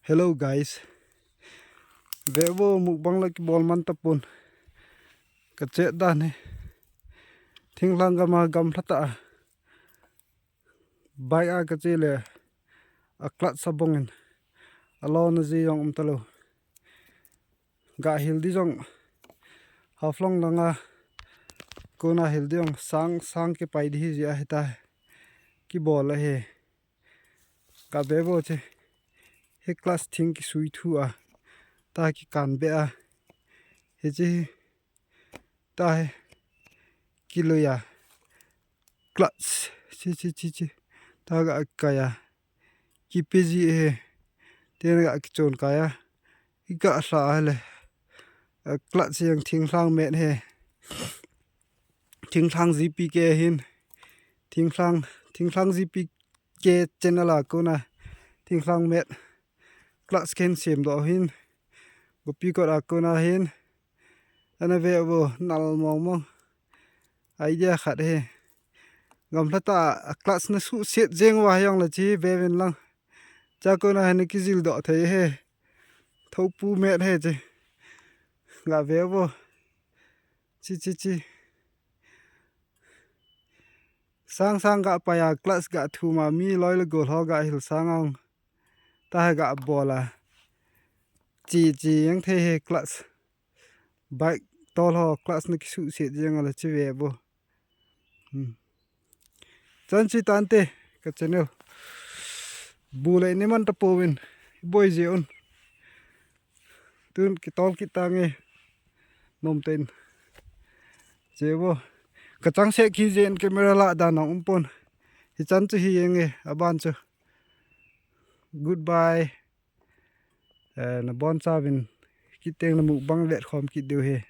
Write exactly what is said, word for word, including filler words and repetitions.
Hello guys. Vevo mukbang la kibol man tapon. Ka chet dan hi. Thinglhang gam a gamla tah a. Bike a ka che le a clutch a bong in. A lo na ji jong um ta lo. Ga hil di jong. Haflong langa. Kona hil di jong sang sang kipai di hi ji a hi ta. Kibol a hi. Ka be bo che. Hi clutch thing kisui thu a. Ta kikan be a. Hi che hi. Ta hi. Kiloi a. Clutch. Chi, chi, chi, chi. Ta ga kai a. Kipe ji hi. Ten ga kichon kai a. Hi ga hla a le. A clutch yang thinglhang met hi. Thinglhang G P K hin. Thinglhang, thinglhang G P K channel a kona. Thinglhang met. Clutch ken sem do hin. Gopi kot a kona hin. Ana ve bo nal mong mong. Idea khat hi. Gamla tah a clutch na suhset jeng uva jong le chi ve ven lang. Cha kona hin kijil do thei hi. Thopu met hi chi. Ga ve bo. Chi, chi, chi. Sang sang ga pai a clutch ga thum a mi loi le gol ho ga hil sang ang. Ta hi ga bol a. Chi, chi yang thei hi clutch. Bike tol ho clutch na kisuhset jeng a le chi ve bo. Hmm. Chan chi tante ka channel. Bu le ni man tapouvin. Boi je un. Tun kitol kit tange. Nom ten. Che bo. Ka chang se ki jen camera la dan nang um pon. Hi chan chu hi yeng e, aban chu. Goodbye. Eh, na bon chavin. Kiteng na mukbang vet khom kit diu hi.